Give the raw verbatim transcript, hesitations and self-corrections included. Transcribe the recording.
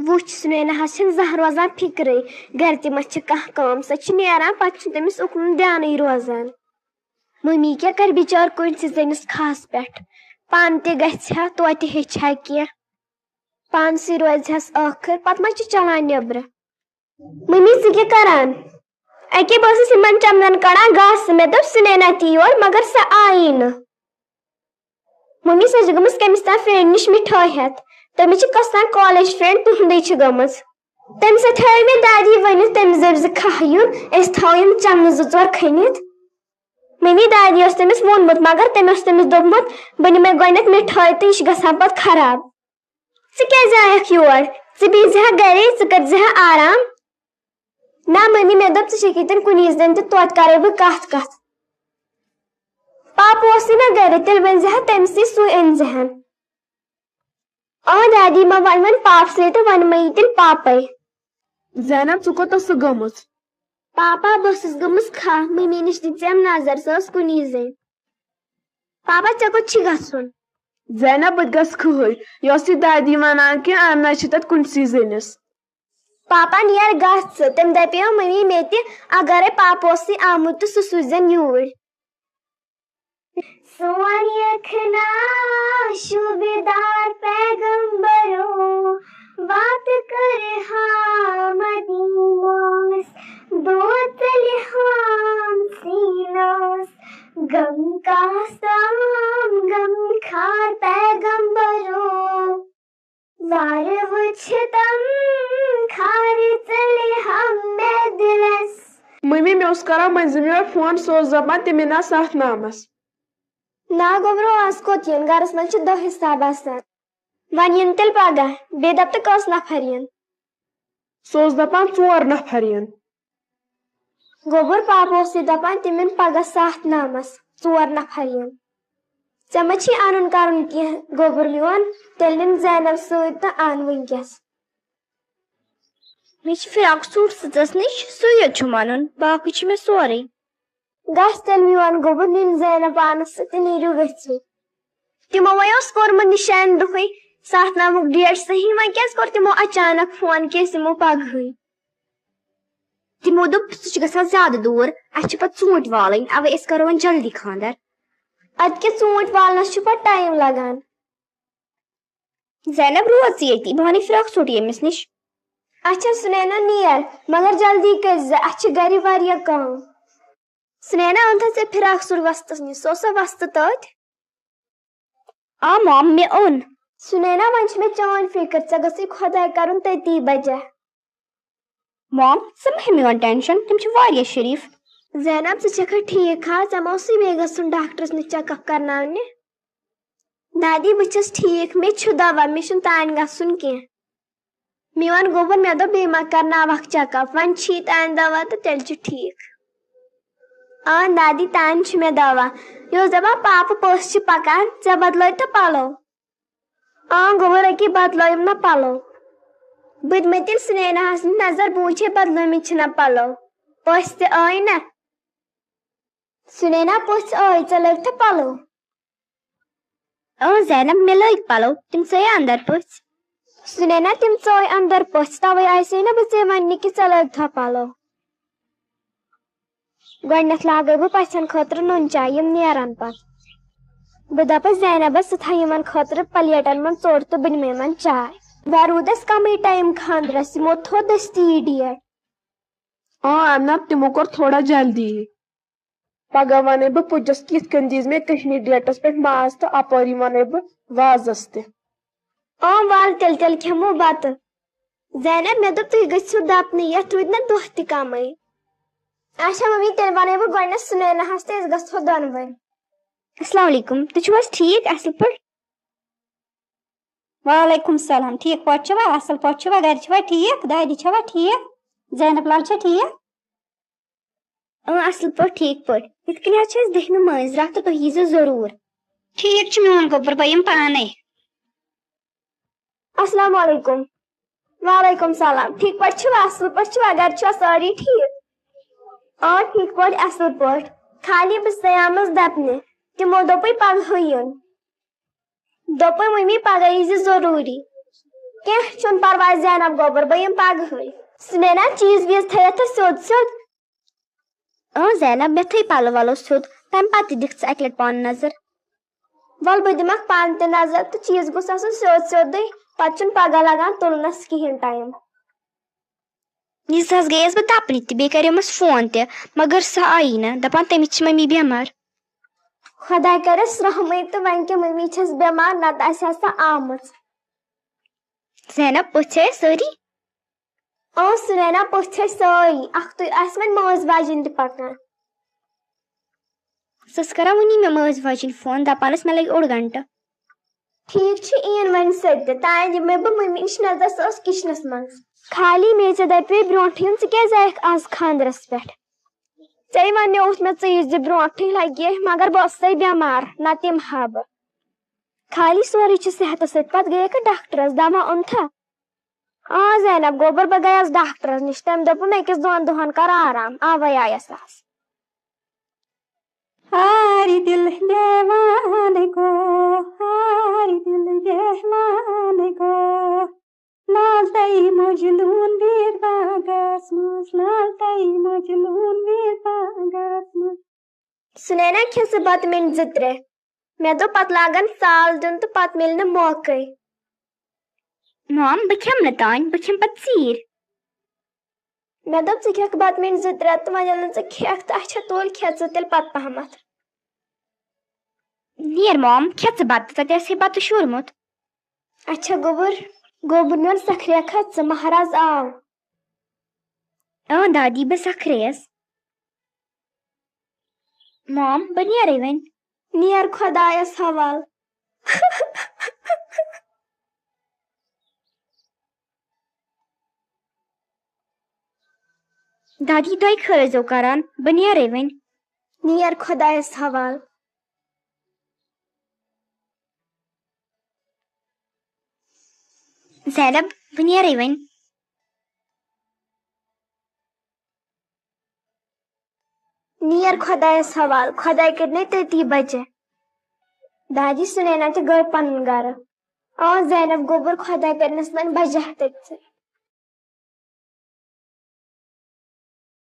وٕچھ، سُنینا حظ چھَنہٕ زانٛہہ روزان فِکرٕے، گَرِ تہِ ما چھِ کانٛہہ کٲم، سۄ چھِ نیران، پَتہٕ چھُنہٕ تٔمِس اُکنُے دیانٕے روزان۔ مٔمی کیٛاہ کَرِ بِچٲر کُنہِ سٕنٛزِ زٔنِس خاص پٮ۪ٹھ؟ پانہٕ تہِ گژھِ ہا، توتہِ ہیٚچھِ ہا کینٛہہ، پانسٕے روزِ ہَس ٲخٕر، پَتہٕ ما چھِ چَلان نیٚبرٕ؟ مٔمی، ژٕ کیٛاہ کَران؟ اَکے بہٕ ٲسٕس یِمَن چَمنَن کَڑان گاسہٕ، مےٚ دوٚپ سُنینا تہِ یور، مگر سۄ آیی نہٕ۔ مٔمی، سۄ چھِ گٔمٕژ کٔمِس تام فرٛینٛڈ نِش مِٹھٲے ہٮ۪تھ۔ تٔمِس چھِ کۄس تام کالج فرٛینٛڈ تُہُنٛدٕے چھِ گٔمٕژ۔ تٔمِس سۭتۍ تھٲیو مےٚ دادی ؤنِتھ، تٔمِس دٔپۍ زِ کھاہ یُن، أسۍ تھاوو یِم چَمنہٕ زٕ ژور کھٔنِتھ۔ مٔمی، دادی اوس تٔمِس ووٚنمُت، مگر تٔمۍ اوس تٔمِس دوٚپمُت، "بہٕ نِمَے گۄڈٕنٮ۪تھ مِٹھٲے تہٕ یہِ چھِ گژھان پَتہٕ خراب۔ ژٕ کیٛازِ آیَکھ یور؟ ژٕ بِہزِ ہا گَرے، ژٕ کٔرزِ ہا آرام۔" نہ مٔمی، مےٚ دوٚپ، "ژٕ چھَکھ ییٚتٮ۪ن کُنی زٔنۍ تہٕ توتہِ کَرَے بہٕ کَتھ کَتھ۔" پاپہٕ اوسُے نہ گَرِ، تیٚلہِ ؤنۍ زِ ہا تٔمِسٕے، سُے أنۍ زِ ہَن۔ آ دادی، مہ وَن وۄنۍ پاپہٕ سۭتۍ تہٕ وَنہٕ مہ ییٚتٮ۪ن پاپَے۔ زینب، ژٕ کوٚت ٲسٕکھ گٔمٕژ؟ پاپا، بہٕ ٲسٕس گٔمٕژ کھاہ، مٔمی نِش دِژٮ۪م نظر، سۄ ٲس کُنی زٔنۍ۔ پاپا، ژےٚ کوٚت چھی گژھُن؟ زینب، بہٕ تہِ گژھٕ کھٕہٕے۔ یہِ ٲس یہِ دادی وَنان کہِ اَننَے چھِ تَتہِ کُنسٕے زٔنِس۔ پاپا، نیر گژھ ژٕ۔ تٔمۍ دَپیو مٔمی مےٚ تہِ، اگرے پاپہٕ اوسُے آمُت تہٕ سُہ سوٗزٮ۪ن یوٗرۍ۔ سون یخنا شوبیدار پیغمبرو، وات کر ہاں مدینس، دو تلہام سینس، غم کا سام غم خار پیغمبرو۔ وار وچھ تم خار ژلہام میں دلس۔ مٔمی، مےٚ اوس کران مٔنٛزِم یورٕ فون، سُہ اوس دپان تِم یِن آز سَتھ نامس۔ نا گوٚبرو، آز کوٚت یِن؟ گرس منٛز چھِ دَہ حساب آسان۔ وۄنۍ یِن تیٚلہِ پگاہ، بیٚیہِ دپ تہٕ کٔژ نفر یِن؟ سُہ اوس دپان ژور نفر یِن۔ گوٚبُر، پاپہٕ اوسُے دپان تِم یِن پگاہ سَتھ نامس، ژور نفر یِن۔ ژےٚ ما چھی انُن کرُن کینٛہہ گوٚبُر میون؟ تیٚلہِ نِن زینب سۭتۍ تہٕ ان وٕنکیٚس۔ مےٚ چھِ فراک سوٗٹ سٕژس نِش، سُے یوت چھُم انُن، باقٕے چھُ مےٚ سورُے۔ گژھ تیٚلہِ میون گوٚبُر، نِن زینب پانس سۭتۍ تہٕ نیٖرِو گٔژھِو۔ تِمو وَے اوس کوٚرمُت نِشانہِ دۄہٕے سَتھ نامُک ڈیٹ صحیح، وۄنۍ کیٛازِ کوٚر تِمو اچانک فون کہِ أسۍ یِمو پگہٕے؟ تِمو دوٚپ، "سُہ چھُ گژھان زیادٕ دوٗر، اَسہِ چھِ پَتہٕ ژوٗنٛٹھۍ والٕنۍ، اَوَے أسۍ کَرو وۄنۍ جلدی خانٛدر۔" اَدٕ کیٛاہ، ژوٗنٛٹھۍ والنَس چھُ پَتہٕ ٹایم لگان۔ زینب، روز ژٕ ییٚتی، بہٕ اَنَے فراک سوٗٹ ییٚمِس نِش۔ اچھا سُنینا، نیر، مگر جلدی کٔرۍ زِ، اَسہِ چھِ گرِ واریاہ کٲم۔ سُنینا، اوٚنتھا ژےٚ فراک سوٗٹ وۄستَس نِش؟ سُہ اوسا وۄستہٕ تٔتھۍ؟ آ مام، مےٚ اوٚن۔ سُنینا، وۄنۍ چھِ مےٚ چٲنۍ فِکر، ژےٚ گٔژھٕے خۄداے کَرُن تٔتی بجا۔ مام، ژٕ مہ ہےٚ میون ٹینشن، تِم چھِ واریاہ شریٖف۔ زینب، ژٕ چھَکھا ٹھیٖک ہا؟ ژےٚ ما اوسُے بیٚیہِ گژھُن ڈاکٹرس نِش چیک اپ کرناونہِ؟ دادی، بہٕ چھَس ٹھیٖک، مےٚ چھُ دوا، مےٚ چھُنہٕ تانۍ گژھُن کینٛہہ۔ میون گوٚبُر، مےٚ دوٚپ بیٚیہِ ما کرناوکھ چیک اپ، وۄنۍ چھی تانۍ دوا تہٕ تیٚلہِ چھُ ٹھیٖک۔ آ دادی، تانۍ چھُ مےٚ دوا۔ یہِ اوس دپان، "پاپہٕ پٔژھ چھِ پکان، ژےٚ بدلٲے تہٕ پلو۔" آ گوٚبُر، أکی بدلٲیِم نہ پلو۔ بہٕ دِمے تیٚلہِ سُنیناہس نِش نظر، بہٕ وٕچھے بدلٲمٕتۍ چھِنہ پلو۔ پٔژھۍ تہِ ٲے نہ۔ سُنینا، پٔژھۍ ٲے، ژےٚ لٲگۍ تھا پلو؟ اۭں زینب، مےٚ لٲگۍ پلو، تِم ژٲے اندر پٔژھۍ۔ سُنینا، تِم ژٲے اندر پٔژھۍ، توے آیسے نہ بہٕ ژےٚ وننہِ کہِ ژےٚ لٲگۍ تھا پلو۔ گۄڈٕنٮ۪تھ لاگے بہٕ پژھٮ۪ن خٲطرٕ نُن چاے، یِم نیرن پتہٕ۔ بہٕ دپس زینبس، ژٕ تھاو یِمن خٲطرٕ پلیٹن منٛز ژوٚٹ تہٕ بہٕ نِمہٕ یِمن چاے۔ وۄنۍ روٗد اَسہِ کمٕے ٹایم خانٛدرس، یِمو تھوٚو دٔستی یہِ ڈیٹ۔ آ امنت، تِمو کوٚر تھوڑا جلدی۔ پگاہ ونے بہٕ پُجس کہِ یِتھ کٔنۍ دیٖز مےٚ کٔہمہِ ڈیٹس پٮ۪ٹھ ماز تہٕ اپٲری ونے بہٕ وازس تہِ۔ آ، وَل تیٚلہِ، تیٚلہِ کھٮ۪مو بَتہٕ۔ زینب، مےٚ دوٚپ تُہۍ گٔژھِو دَپنہِ، یَتھ روٗدۍ نہ دۄہ تہِ کَمٕے۔ اچھا مٔمی، تیٚلہِ وَنَے بہٕ گۄڈٕنٮ۪تھ سُنیناہَس تہٕ أسۍ گژھو دۄنوَے۔ السلام علیکم، تُہۍ چھِو حظ ٹھیٖک، اَصٕل پٲٹھۍ؟ وعلیکم السلام، ٹھیٖک پٲٹھۍ چھِوا، اَصٕل پٲٹھۍ چھِوا، گَرِ چھِوا ٹھیٖک، دادی چھَوا ٹھیٖک، زینب لال چھا ٹھیٖک؟ اۭں، اَصٕل پٲٹھۍ، ٹھیٖک پٲٹھۍ۔ یِتھ کٔنۍ حظ چھِ اَسہِ دٔہمہِ مٲنٛزِ راتھ تہٕ تُہۍ ییٖزیو ضروٗر۔ ٹھیٖک چھُ میون گوٚبُر، بہٕ یِمہٕ پانَے۔ السلام علیکم۔ وعلیکم السلام۔ ٹھیٖک پٲٹھۍ چھِوا؟ اَصٕل پٲٹھۍ چھِوا؟ گَرِ چھِوا سٲری ٹھیٖک؟ آ، ٹھیٖک پٲٹھۍ، اَصٕل پٲٹھۍ۔ خالی بہٕ ژَیامَس دَپنہِ۔ تِمو دوٚپُے پَگہٕے یُن۔ دوٚپُے مٔمی پَگاہ ییٖزِ ضروٗری۔ کینٛہہ چھُنہٕ پرواے زینب گوٚبُر، بہٕ یِمہٕ پگہٕے۔ سُنینا، چیٖز ویٖز تھٲیِتھ ژٕ سیوٚد سیوٚد۔ اۭں زینب، مےٚ تھٲے پلو ولو سیوٚد، تمہِ پتہٕ تہِ دِکھ ژٕ اکہِ لٹہِ پانہٕ نظر۔ ول بہٕ دِمکھ پانہٕ تہِ نظر، تہٕ چیٖز گوٚژھ آسُن سیوٚد سیوٚدُے، پتہٕ چھُنہٕ پگاہ لگان تُلنس کِہیٖنۍ ٹایم۔ ییٖژ حظ گٔیَس بہٕ تپنہِ تہِ، بیٚیہِ کریومس فون تہِ، مگر سۄ آیی نہٕ، دپان تٔمِس چھِ ممی بٮ۪مار۔ خۄداے کرٮ۪س رحمٕے تہٕ وۄنۍ کیٛاہ، ممی چھس بٮ۪مار، نتہٕ آسہِ ہا سۄ آمٕژ۔ زینب، پٔژھۍ چھا سٲری؟ اۭں سُنینا، پٔژھۍ چھِ سٲری، اکھتُے آسہِ وۄنۍ مٲنٛزِ واجِنۍ تہِ پکان۔ سۄ ٲس کران وُنی مےٚ مٲنٛزِ واجِنۍ فون، دپان ٲس مےٚ لگہِ اوٚڑ گنٹہٕ۔ ٹھیٖک چھُ، یِیِن وۄنۍ سۄ تہِ۔ تانۍ دِمے بہٕ مٔمی نِش نظر، سۄ ٲس کِچنس منٛز۔ خالی مےٚ ژےٚ دپے برونٹھٕے یُن، ژٕ کیازِ آیکھ آز خاندرس پٮ۪ٹھ؟ ژےٚ وَنیووُتھ مےٚ ژٕ ییٖزِ برونٹھٕے لگے، مگر بہٕ ٲسسَے بٮ۪مار، نتہٕ یِمہٕ ہا بہٕ۔ خالی سورُے چھُ صحتس سۭتۍ۔ پتہٕ گٔیکھٕ ڈاکٹرس، دوا اوٚنتھا؟ آ زینب گوٚبُر، بہٕ گٔیَس ڈاکٹرس نِش، تٔمۍ دوٚپُن أکِس دۄن دۄہن کر آرام، اوے آیس آز۔ ہارِ دِل دیوانہٕ گوٚو، ہارِ دِل دیوانہٕ گوٚو، لال تئی مجنون ویر باغس منٛز، لال تئی مجنون ویر باغس منٛز۔ سُنینا، کھےٚ ژٕ بتہٕ مِنٹ زٕ ترٛےٚ۔ مےٚ دوٚپ، پتہٕ لاگن سال دیُن تہٕ پتہٕ مِلہِ نہٕ موقعے۔ مام، بہٕ کھٮ۪مہٕ نہٕ تانۍ، بہٕ کھٮ۪مہٕ پتہٕ ژیٖرۍ۔ مےٚ دوٚپ، ژٕ کھٮ۪کھ بتہٕ مِنٹ زٕ ترٛےٚ تہٕ وۄنۍ ییٚلہِ نہٕ ژٕ کھٮ۪کھ تہٕ اچھا، تُل کھےٚ ژٕ تیٚلہِ پتہٕ پہمتھ۔ نیر مام، کھےٚ ژٕ بتہٕ، ژےٚ تہِ آسہِ بتہٕ شوٗرمُت۔ اچھا گوٚبُر، گوٚبُر نیر سکھریا کھا ژٕ، مہراز آو۔ اۭں دادی، بہٕ سکھرییَس۔ مام، بہٕ نیرے وۄنۍ۔ نیر خۄدایَس حوال۔ دادی، تۄہہِ خٲر ٲسۍزیو کران، بہٕ نیرے وۄنۍ۔ نیر خۄدایَس حوال۔ زینب، بہٕ نیرے وۄنۍ۔ نیر خۄدایَس حوال، خۄداے کٔرِنَے تٔتی بچہِ۔ دادی، سُنینا تہِ گٔے پنُن گرٕ۔ آ زینب گوٚبُر، خۄداے کٔرِنَس وۄنۍ بجہ تٔتۍ سٕے۔